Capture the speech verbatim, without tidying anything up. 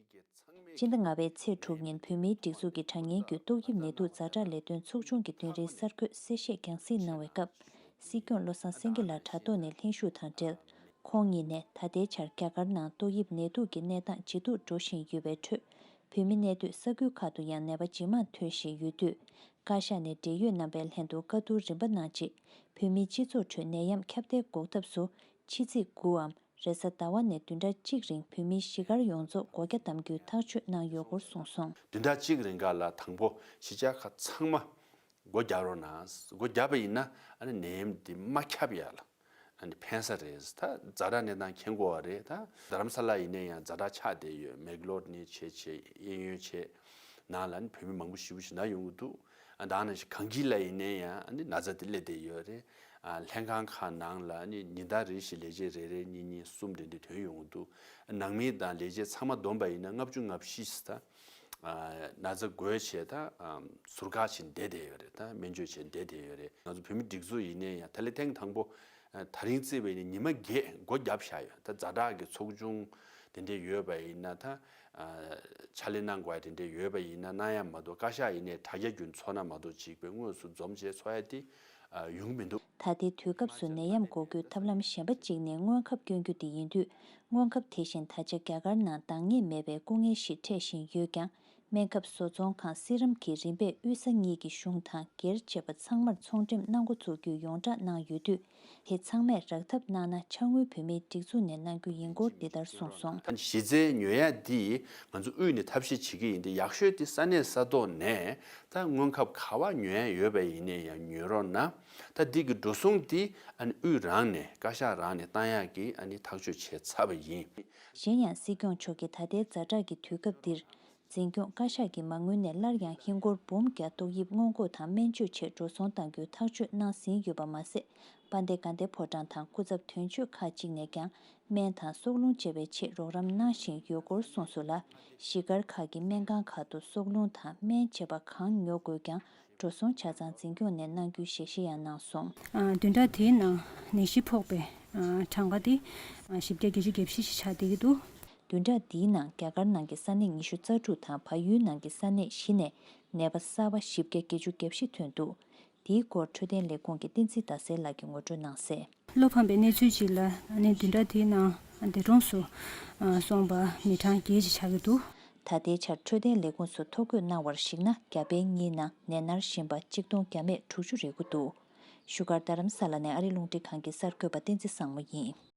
སྤྱི་ཟླ་ལྔ་པའི་ཚེས་དྲུག་ཉིན་བོད་མིའི་སྒྲིག་འཛུགས་ཀྱི་དྲ་བརྙན་བརྒྱུད་ཏོག་དབྱིབས་ནད་དུག་ཛ་དྲག་ལས་དོན་ཚོགས་ཆུང་གི་བདུན་རེའི་གསར་འགོད་གསལ་བཤད་རྒྱང་སྲིང་གནང་བའི་སྐབས། སྲིད་སྐྱོང་བློ་བཟང་སེང་གེ་ལགས་དྲ་ཐོག་ནས་ལྷན་ཞུགས་དང་འབྲེལ། ཁོང་ཉིད་ནས་ད་ལྟའི་ཆར་རྒྱ་གར་ནང་ཏོག་དབྱིབས་ནད་དུག་གི་གནས་སྟངས་ཇེ་སྡུག་འགྲོ་བཞིན་ཡོད་པའི་ཁྲོད། བོད་མི་གནས་སྡོད་ས་ཁུལ་ཁག་ཏུ་ཡང་ནད་པ་ཇེ་མང་ཐོན་བཞིན་ཡོད་དུས། བཀའ་ཤག་ནས་འབྲེལ་ཡོད་རྣམ་པའི་ལྷན་དུ་བཀའ་བསྡུར་རིམ་པ་གནང་རྗེས། བོད་མིའི་སྤྱི་ཚོགས་ཁྲོད་ནད་ཡམས་ཁྱབ་གདལ་འགོག་ཐབས་སུ། ཕྱི་ཚེས་དགུའམ་རེས་གཟའ་ཟླ་བ་ནས་བདུན་ཕྲག་གཅིག་རིང་བོད་མིའི་གཞིས་སྒར་ཡོངས་རྫོགས་སྒོ་རྒྱ་བསྡམ་རྒྱུའི་ཐག་གཅོད་གནང་ཡོད་སྐོར་གསུངས་སོང་། བདུན་ཕྲག་གཅིག་རིང་ག་ལ་དང་པོ་གཞིས་ཆགས་ཁག་ཚང་མ་སྒོ་རྒྱག་རོགས་གནང་། སྒོ་རྒྱབ་པ་ཡིན་ན་ཨ་ནི་ནད་ཡམས་འདི་མ་ཁྱབ་ཡ་ལ་ཨ་ནི་ཕན་ས་རེད། ད་ཛ་དྲག་གནས་སྟངས་མཁྱེན་དགོས་པ་རེད། ད་རྡ་རམ་ས་ལ་ཡིན་ན་ཡང་ཛ་དྲག་ཆགས་བསྡད་ཡོད། མེག་ལོར་ནི་བྱས་བྱས་གཡས་གཡོན་བྱས་ནང་ལ་ཨ་ནི་བོད་མི་མང་པོ་ཞེ་པོ་ཞིག་ན་ཡོང་གི་འདུག། ཨ་ད་ནང་བཞིན་གངས་སྐྱིད་ལ་ཡིན་ན་ཡང་ཨ་ནི་ན་ཚ་དེ་སླེབས་བསྡད་ཡོད་རེད། ཨ་ལྷན་ཁང་ཁག་ནང་ལ་ཨ་ནི་ཉིན་ལྟར་རེ་བཞིན་ལས་བྱེད་རེ་རེ་གཉིས་གཉིས་གསུམ་དེ་འདྲ་ཐོན་ཡོང་གི་འདུག། ནང་མི་དང་ལས་བྱེད་ཚང་མ་བསྡོམས་པ་ཡིན་ན་ལྔ་བཅུ་ང་བཞི་ད་ཨ་ན་ཚ་འགོས་བྱས་ད་ཨ་ཟུར་བཀག་བྱས་བསྡད་བསྡད་ཡོད་རེད། ད་སྨན་བཅོས་བྱས་བསྡད་བསྡད་ཡོད་རེད། ང་ཚོ་བོད་མི་སྒྲིག་འཛུགས་ཡིན་ན་ཡང་ད་ལས་ཐེངས་དང་པོ་ཨ་ད་རིང་བརྩིས་པ་ཡིན་ན་ཉི་མ་བརྒྱད་སྒོ་བརྒྱབ་བཞག་ཡོད། ད་ཛ་དྲག་གི་ཚོགས་ཆུང་དེ་འདྲ་ཡོད་པ་ཡིན་ན་ད་ཨ་ཕྱག་ལས་གནང་དགོས་ཡ་དེ་འདྲ་ཡོད་པ་ཡིན་ན་གནང་ཡ་མ་གཏོགས་བཀའ་ཤག་ཡིན་ནའི་དྲ་རྒྱ་བརྒྱུད་ཚོགས་ན་མ་གཏོགས་གཅིག་པའི་དངོས་སུ་འཛོམས་བྱས་ཚོགས་ཡ་དེ་ཨ་ཡོང་མི་འདུག། ད་ལྟའི་དུས་སྐབས་སུ་ནད་ཡམས་འགོག་རྒྱུའི་ཐབས་ལམ་གཞན་པ་གཅིག་ནི་སྔོན་ཁབ་སྐྱོན་རྒྱུ་དེ་ཡིན་དུས། སྔོན་ཁབ་དེ་བཞིན་ད་ཆ་རྒྱ་གར་ནང་འདང་ངེས་མེད་པའི་སྐུ་ངལ་ཞིག་འཕྲད་བཞིན་ཡོད་ཀྱང་། སྨན་ཁབ་བཟོ་ཚོང་ཁང་སི་རམ་གྱིས་རིམ་པས་དབུས་ས་གཉིས་ཀྱི་གཞུང་དང་སྒེར་བཅས་པ་ཚང་མར་ཚོང་འགྲེམས་གནང་འགོ་འཛུགས་རྒྱུའི་ཡོངས་བསྒྲགས་གནང་ཡོད་དུས། དེ་ཚང་མས་རག་ཐབས་གནང་ན་ཕྱག་དངུལ་བོད་མིའི་སྒྲིག་འཛུགས་ནས་གནང་རྒྱུ་ཡིན་སྐོར་འདི་ལྟར་གསུངས་སོང་། གཞི་རྩའི་ཉོ་ཡ་འདི་ང་ཚོ་དབུས་ནས་ཐབས་ཤེས་བྱེད་ཀྱི་ཡིན་ཏེ། ཡག་ཤོས་དེ་ས་གནས་ས་ཐོག་ནས་ད་སྔོན་ཁབ་ག་བ་ཉོ་ཡ་ཡོད་པ་ཡིན་ནའི་ཡང་ཉོ་རོགས་གནང་། ད་འདི་གི་འགྲོ་སོང་འདི་ཨ་ནི་དབུས་རང་ནས་བཀའ་ཤག་རང་ནས་བཏང་ཡག་གི་ཨ་ནི་ཐག་གཅོད་བྱས་ཚར་བ་ཡིན། གཞན་ཡང་སྲིད་སྐྱོང་མཆོག་གིས་ད་ལྟའི་ཛ་དྲག་གི་དུས་སྐབས་འདིར། འཛིན་སྐྱོང་བཀའ་ཤག་གི་མ་དངུལ་ནས་སླར་ཡང་ཧིན་སྒོར་འབུམ་བརྒྱ་ཏོག་དབྱིབས་སྔོན་འགོག་དང་སྨན་བཅོས་ཆེད་འགྲོ་སོང་གཏང་རྒྱུའི་ཐག་གཅོད་གནང་ཟིན་ཡོད་པ་མ་ཟད། དཔལ་ལྡན་དགའ་ལྡན་ཕོ་བྲང་དང་སྐུ་ཚབ་དོན་གཅོད་ཁག་ཅིག་ནས་ཀྱང་སྨན་དང་སྲོག་རླུང་བཅས་པའི་ཆེད་རོགས་རམ་གནང་བཞིན་ཡོད་སྐོར་གསུངས་སོང་ལ། གཞིས་སྒར་ཁག་གི་སྨན་ཁང་ཁག་ཏུ་སྲོག་རླུང་དང་སྨན་བཅས་པ་གང་ཉོ་དགོས་ཀྱང་འགྲོ་སོང་ཆ་ཚང་འཛིན་སྐྱོང་ནས་གནང་རྒྱུའི་ཞལ་བཞེས་ཡང་གནང་སོང་། ཨ། བདུན་ཕྲག་དེའི་ནང་ནད་གཞི་ཕོག་པའི་ཨ་གྲངས་ཀ་དེ་ཨ་བཞི་བརྒྱ་བརྒྱད་ཅུ་གྱ་བཞི་ཞིག་ཆགས་བསྡད་ཀྱི་འདུག། བདུན་ཕྲག་འདིའི་ནང་རྒྱ་གར་ནང་གི་ས་གནས་ཉི་ཤུ་རྩ་དྲུག་དང་བལ་ཡུལ་ནང་གི་ས་གནས་བཞི་ནས་ནད་པ་གསར་པ་བཞི་བརྒྱ་བརྒྱད་ཅུ་གྱ་བཞི་ཐོན་འདུག། འདིའི་སྐོར་འཕྲོད་བསྟེན་ལས་ཁུངས་ཀྱི་བསྟན་འཛིན་ཟླ་གསལ་ལགས་ཀྱིས་ངོ་སྤྲོད་གནང་གསལ། བློ་ཕམ་པའི་གནས་ཚུལ་ཅིག་ལ་ཨ་ནི་བདུན་ཕྲག་དེའི་ནང་འདས་གྲོངས་སུ་ཨ་སོང་པ་མི་གྲངས་བརྒྱད་ཅིག་ཆགས་ཀྱི་འདུག། ད་ལྟའི་ཆར་འཕྲོད་བསྟེན་ལས་ཁུངས་སུ་ཐོ་འགོད་གནང་བར་གཞིགས་ན། རྒྱ་བལ་གཉིས་ནང་ནད་མནར་བཞིན་པ་གཅིག་སྟོང་བརྒྱ་མེད་དྲུག་ཅུ་རེ་དགུ་འདུག། བཞུགས་སྒར་རྡ་རམ་ས་ལ་ནས་ཨ་རི་རླུང་འཕྲིན་ཁང་གི་གསར་འགོད་པ་བསྟན་འཛིན་བཟང་མོ་ཡིན།